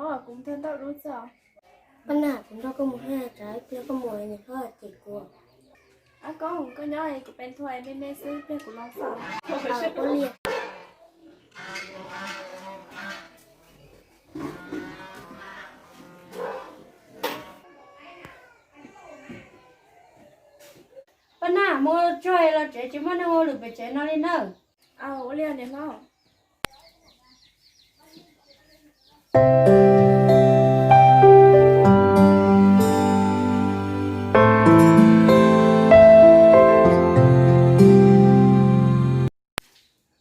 Kuv mus thawj ntau lub txog. Paj Naj, kuv nrog koj mus haj, tsam ib pliag koj mus niam hlob cem kuv. Ab Koob, koj nyob kuv pem thua me me xwb, ib pliag kuv los xwb. Ua li. Paj Naj, mus tsuag los tsev, tsis muaj neeg ua lwm pem tsev no li nawb. Ua li niam hlob.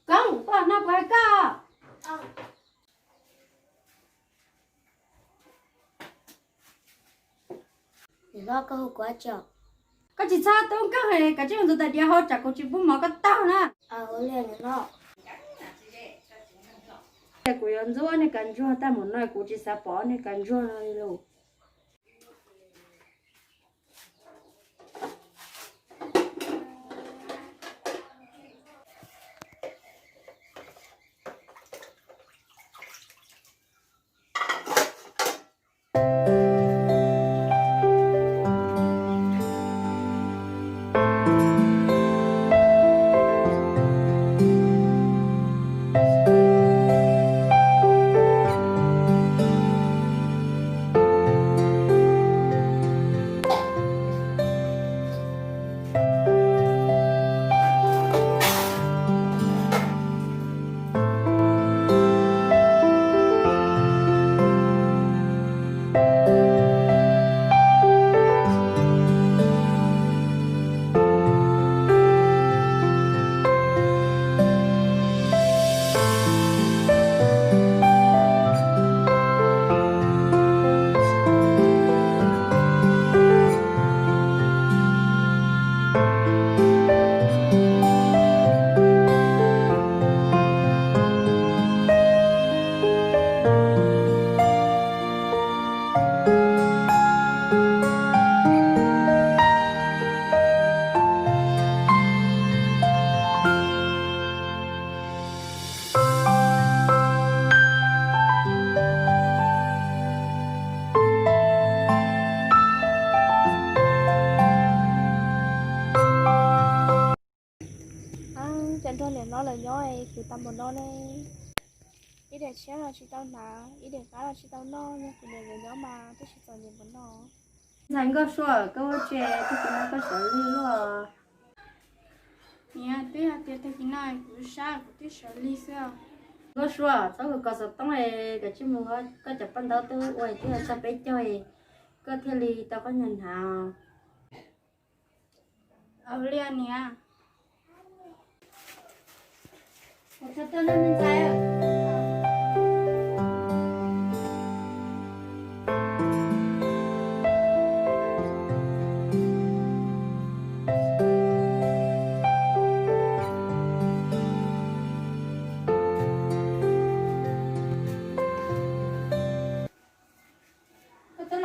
Koob, koj noj kuv hais koj. Niam hlob, koj hu kuv dab tsi? Koj tsis txhob tub nkeeg, kav tsij mus ntxuav tais diav hau tsam kuv tsis pub mov koj taug na. Ua li niam hlob. Ces kuv yuav ntxuav niag kas ntsuag tag mus no, kuv tsis xav pom niag kas ntsuag no li lawm. Cas nrog niam hlob lawv nyob es khwv tau npaum no ne? Ib daim tshiab los tsis tau hnav, ib daim qab los tsis tau noj, yog kuv niam nkawd nyob mas twb tsis txom nyem npaum no. Ntxhais Nkauj Sua, koj ua tsi tag kis no koj sawv lig luaj? Niam, twb hais tias tag kis no kuv sab kuv twb sawv lig xwb. Nkauj Sua, txhob kov xov tooj, kav tsij mus koj cov paj ntaub twb ua twb txog peb caug, koj thiaj li tau koj nyuag hnav. Ua li niam. Koj twb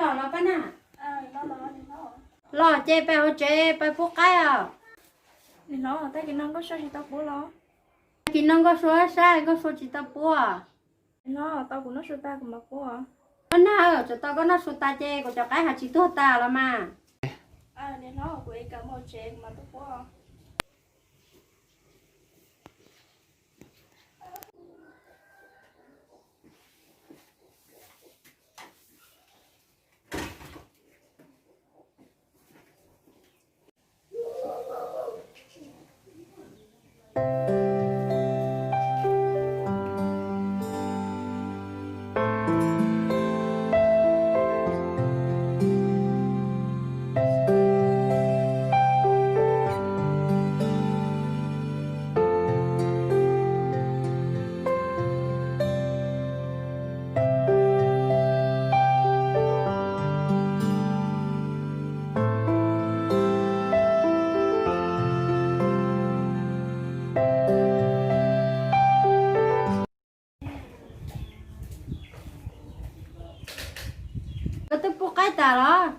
los los Paj Naj? Los ces peb hauv tsev peb pub qaib os. Niam hlob, tag kis no Nkauj Sua tsis tau pub los? Tag kis no Nkauj Sua sab, Nkauj Sua tsis tau pub. Niam hlob, tos kuv noj su tas kuv mam pub. Paj Naj, tsuas tos koj noj su tas ces kuv cov qaib ho tsis tuag tas los mas. Niam hlob, kuv ev kawm mus tsev kuv mam tuaj pub. Koj twb pub qaib tas los?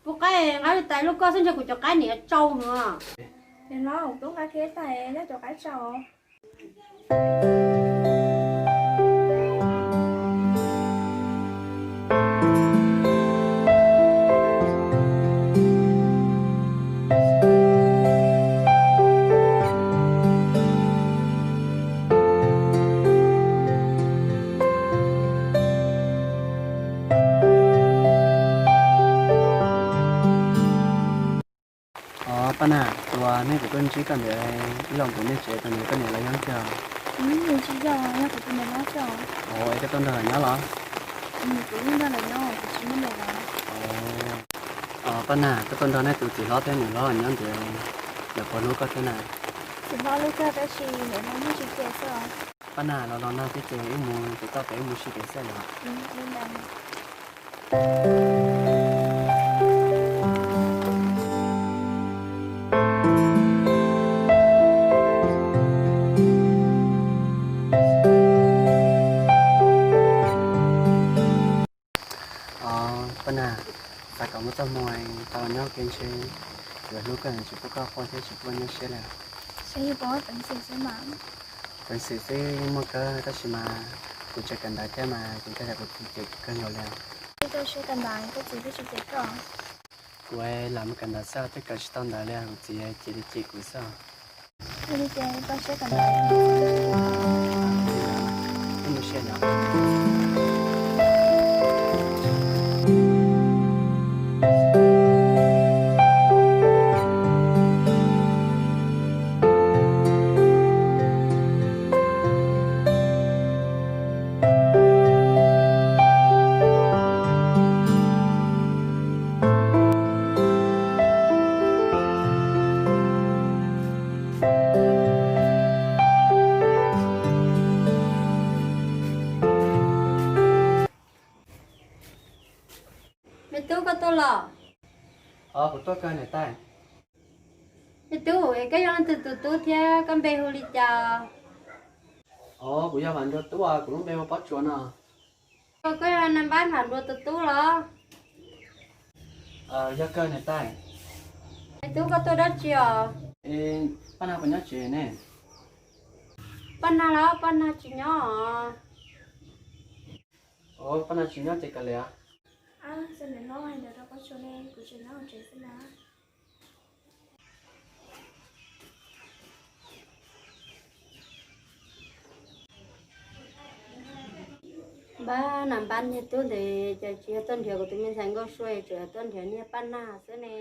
Pub qaib nqa tais lub koj xwb ntshe kuv cov qaib niam tsau no. Niam hlob, kuv twb nqa kiag tas nyob cov qaib tsau. Nej kuv tuaj ntsib koj ntawd, ib los ntawm nej tsev tus niam koj niam los yog tiag? Tsis yog, yog kuv tus niam hlob xwb. Ua, es koj tuaj nrog lawv nyob los? Kuv yeej nrog lawv nyob, kuv tsis muaj niam los. Paj Nag, koj tuaj nrog nej tus txiv hlob thiab niam hlob nyob ntawd, lawv puas hlub koj thiab na? Txiv hlob hlub kawg tab sis niam hlob yeej tsis cem xwb os. Paj Nag, los los nag thiab ces wb mus pem toj pem wb mus si pem xwb los. Paj Nag, xav kom muaj txoj hmoo tau nyob kev ntshe, yuav hlub koj tsis pub koj quaj thiab tsis pub nyob siab li. Peev xwm xwb yeej muaj kawg tab sis mas kuv tseem kawm ntawv thiab mas kuv ntshai tsam kuv txiv cem kuv kawg nkaus li. Kuv lam mus kawm ntawv xwb twb kawm tsis tau ntawv li, kuv txiv cia li cem kuv xwb. Me tub, koj tuaj los? Kuv tuaj kawg niam tais. Me tub, es koj yog leej twg tus tub thiab koj npe hu li cas? Os, kuv yog Vam Nrua tub, kuv lub npe hu Pob Tsuas no. Koj yog Naj Npab Vam Nrua tus tub los? Yog kawg niam tais. Me tub, koj tuaj dab tsi os? Paj Nag puas nyob tsev ne? Paj Nag los Paj Nag tsis nyob os. Paj Nag tsis nyob ces kav liam. Npab, Naj Npab niag tub ntawd cas tsis yog tuaj nrhiav kuv tus me ntxhais Nkauj Sua, tseem yog tuaj nrhiav niag Paj Nag xwb ne.